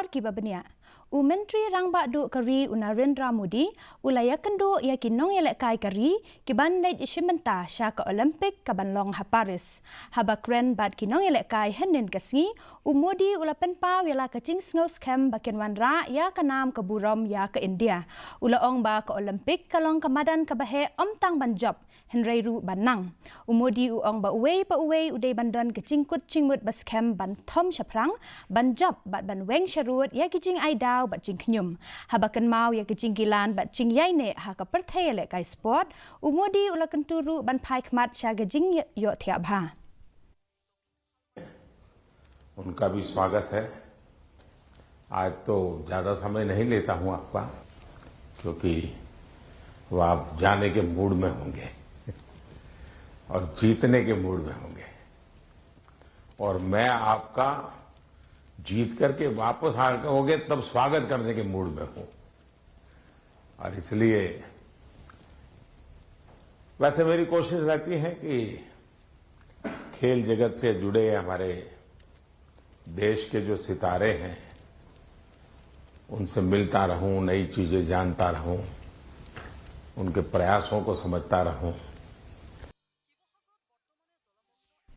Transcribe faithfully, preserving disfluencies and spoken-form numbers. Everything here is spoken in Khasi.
Kiba bniah. U Myntri Rangbah Duh ka ri u Narendra Modi u la ïakynduh ïa ki nongïalehkai ka ri ki ban leit shim bynta sha ka Olympic ka ban long ha Paris. Haba kren bad ki nongïalehkai hynnin ka sngi, u Modi u la pynpaw ïa la ka jingsngew skhem ba kin wanrah ïa ka nam ka burom ïa ka India. U la ong ba ka Olympic ka long ka madan kaba heh ym tang ban jop, hynrei ruh ban nang. U Modi u ong ba uwei pa uwei u dei ban don ka jingkut jingmut ba skhem ban thom shaphrang, ban jop bad ban weng sharud ïa ki jingai daw bad jingkhñium. Haba kynmaw ïa ki jingkilan bad jingïaineh ha ka pyrthei ïalehkai sport, u Modi u la kyntu ruh ban phai khmat sha ka jingïohthiah bha. उनका भी स्वागत है। आज तो ज़्यादा समय नहीं लेता हूँ आपका, क्योंकि वो आप जाने के मूड में होंगे और जीतने के मूड में होंगे, और मैं आपका जीत करके वापस आ होंगे तब स्वागत करने के मूड में हूँ। और इसलिए वैसे मेरी कोशिश रहती है कि खेल जगत से जुड़े हमारे देश के जो सितारे हैं, उनसे मिलता रहूं, नई चीजें जानता रहूं, उनके प्रयासों को समझता रहूं।